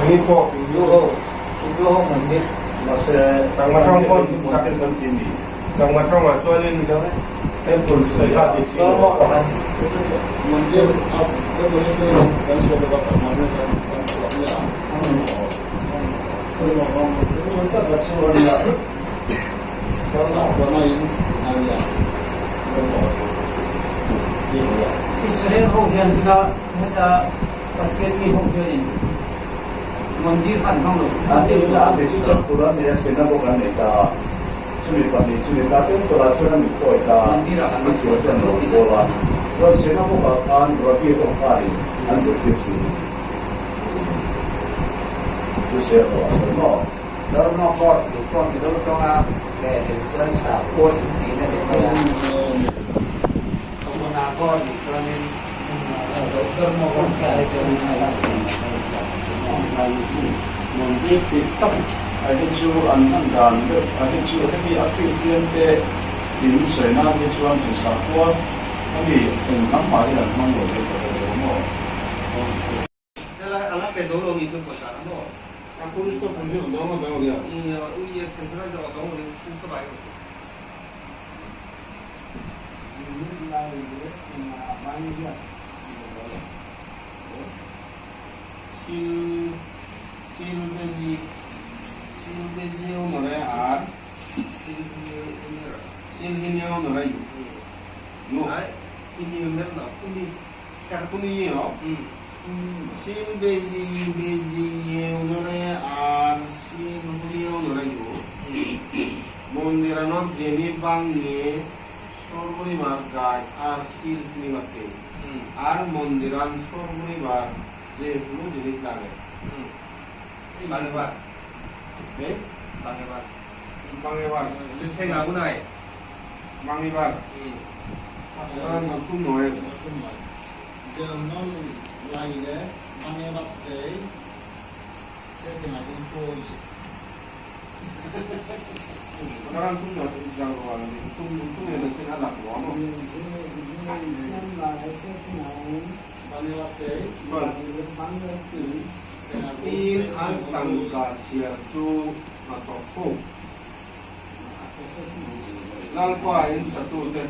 Ni pawh Hindu ho Hindu ho mandir mahse Changma tawng pawn Changma tawngah chuanin temple sawi kha tih chi lo. Mandir a kan sawi lova Changma hi kan kan chhuah nia. Israel ho hian tuna heta Pathian mi ho hianin mandir kha an hmang lo. An ti ta a, chu temple an nei a, synagogue an nei ta a, chumi pahnih chu ni ta, temple ah chuan an inkhawi ta a, mithil te an lo bawl a, chuan synagogue ah khan rabbi ho khanin an zirtir thin. Israel ho ah sawi maw? Dharma Court tih pawh Mizo tawnga lehlin chuan Sakhua in tihna ni mai a. Thawhhuna Court nih chuanin Dharma Court te ai chuanin a la fing a kan hriat tih maw? Mandir tih tak a hi chu an hman dan deuh a hi chu hemi a Kristian te in sawi nan hi chuan eng sakhua a mi eng hnam mah hian an hmang lo hi ka hre lo maw? Helai a la pe zo lo ni chu pawisa a maw? A police pawh pawh hi a dawng a dawng nia. Ui a central zawk a dawng lo in school saw lai lo. Sil sil beji sil beji onore ar Sil sil hini onore yu. Yu. Ai hini mer na kuni. Kuni yo. Sil beji beji onore ar sil huni onore yu. Mondiranot jeni bangni সর্বনিমার গায় আর seal হিনিমাতে আর মন্দিরান সর্বনিবার যে কোনো জিনিস লাগে। Bangeba. Eh? Bangeba. Bangebar. Thenga gunai. Bangebar. নতুন নয়। Sekarang tu dah jago ni. Tu tu ni ada sini lah tu. In an tangka chhiar chu a tawp fo. Lalpa in satute.